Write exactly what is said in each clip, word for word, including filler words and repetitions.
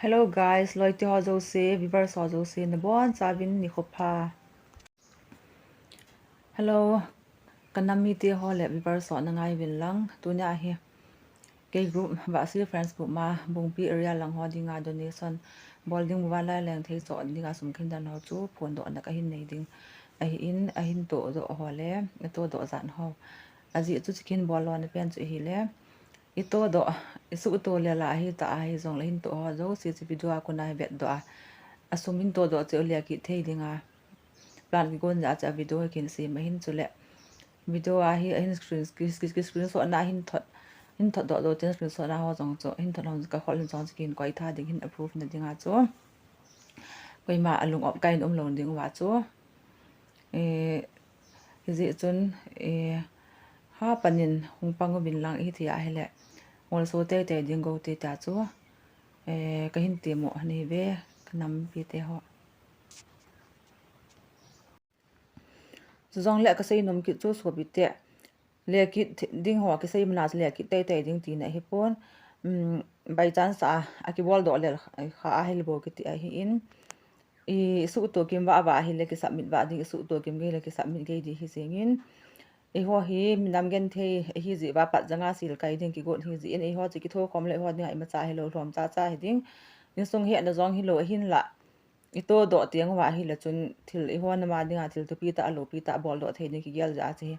Hello guys, loite ho jouse, viewers ho jouse, nabonchauvin nikho pha. Hello, kanam mite ho le viewers ho nangai uvin lang. Tunia hi K group, Vahsi Friends group ma, Bungpi area lang ho dinga donation bol ding uva, lai leng thei choh dinga sum kahin dan ho chu phondohna kahin nei ding ahin, ahin todoh ho le atodoh jat ho. Ajeh chu chuche kahin bol lona pen chu ahile, itodoh, isuhto lel a ahitah a hijongle ahin toh ho jouse chu video a kona hi vetdoh a, asum hin todoh cheh u le kit thei dinga plan kigon jeh a chu a video hi kahin sem ahin, chule video a hi ahin screen, ki, ki, ki screenshot na ahin thot, hin thotdoh jou tin screenshot na ho jong chu, hin thot ho jong kakhol in jong chu kahin koitha ding, hin approve na dinga chu. Koima alung op kahin umlou ding uva chu. Eh, hijeh chun, eh, hapan in hung pang uvin lang, hiti ahile ngolso teitei ding gou te tia chu, eh, kahin temu ahi ve, kanam mipite ho. Chujongle kasei nom kit chu sopite, lekit ding ho kisei mana chu lekit teitei ding tina ahipon, um, by chance a, akibol doh lel kha ahile bou kiti ahin, isuhto kim vah vah ahile kisubmit vah ding, isuhto kim gei le kisubmit gei ding hi jengin, eiho hi minam genthei ahi jeh uva pat janga sil kai ding kigot hi jeh in, eiho chu kithokhom le eiho dinga imacha hilou lhom chacha hi ding. Insung hetna jong hilou ahinla, itodoh teng uva ahile chun thil eiho nama dinga thil thupi tah, loupi tah boldoh thei ding kigel jeh a chu hi,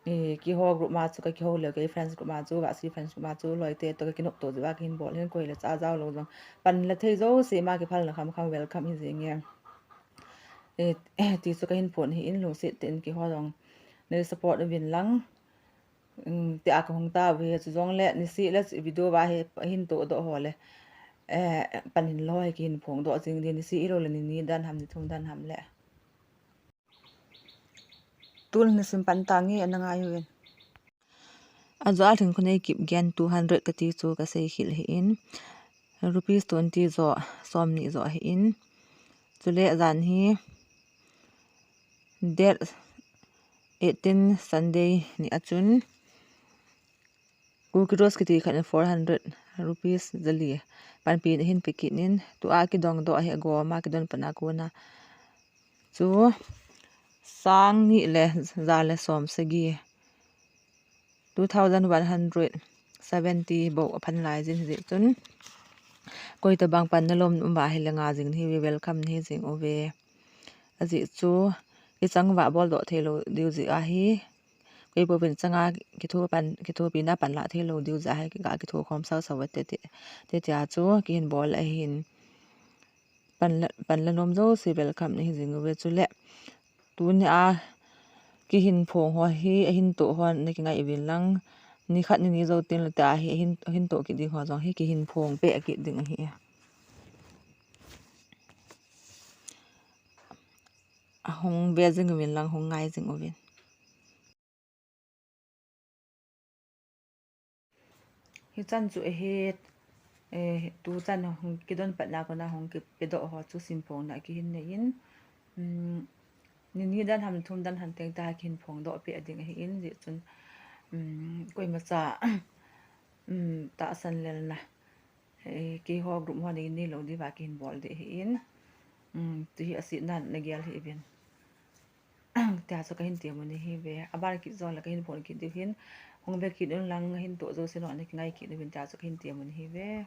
eh, keiho group ma chu kakihou leu, kei friends group ma chu, Vahsi Friends group ma chu loite toh kakinopto jeh uva kahin bol hin, koi le cha jaolou jong panla thei jouse ma kiphalna khamkham welcome hi jenge. Eh, ti chu kahin phon ahin, lungset tah in keiho jong nei support uvin lang, um, tia kahung tauve. Chujongle niseh le video va hi ahin todoh ho le, eh, pan hinlou hi kahin phongdoh jing ding, niseh hilou le nini dan ham, nithum dan ham le. Tun nisim pan tange, ana ngai uvin. Ajo a lhingkhonei Kipgen two hundred kati chu kasei khel ahin, rupees twenty jo, somni jo ahin. Chule jan hi date eighteen Sunday ni a chun Kuki Rose kiti khat in four hundred rupees jali panpi ahin pe kit in, tua kidongdoh ahi, agoma kidon pan a kona chu sang ni le ja le som sagi, two thousand one hundred seventy bou aphan lai jin hijeh chun, koi tabang pan nalom um uva ahile nga jing nahiuve, welcome nahi jing uve. Ajeh chu ichang uva boldoh theilou diu jeh ahi, koi pouvin changa kitho pan, kithopina panla theilou diu jeh ahi, ga kithokhom sausau ute ti, ti tia chu kahin bol ahin, panla, panla nom jouse welcome nahi jing uve. Chule tunia kihin phong ho hi, ahin toh ho nakingai uvin lang, nikhat nini jou tengle tia hi ahin, ahin toh kit ding ho jong hi kihin phong peh kit ding ahi. Ahung ve jing uvin lang, hung ngai jing uvin. Hichan chu ahi, eh, tuchan hung kidon patna kona hung kipedoh ho chu simphongna kahin nei in, um, nini dan ham, thum dan ham teng tah a kahin phongdoh peh ding ahin, hijeh chun, um, koimacha, um, tahsan lelna, eh, keiho group ho nei, neilou diuva kahin bol ding ahin, um, tu hi asetna nagel hih uvin. Tia chu kahin temu nahiuve. Aban kit jongle kahin phon kit diu ahin, hung ve kit un lang, ahin toh jouse nung nakingai kit uvin tia chu kahin temu nahiuve.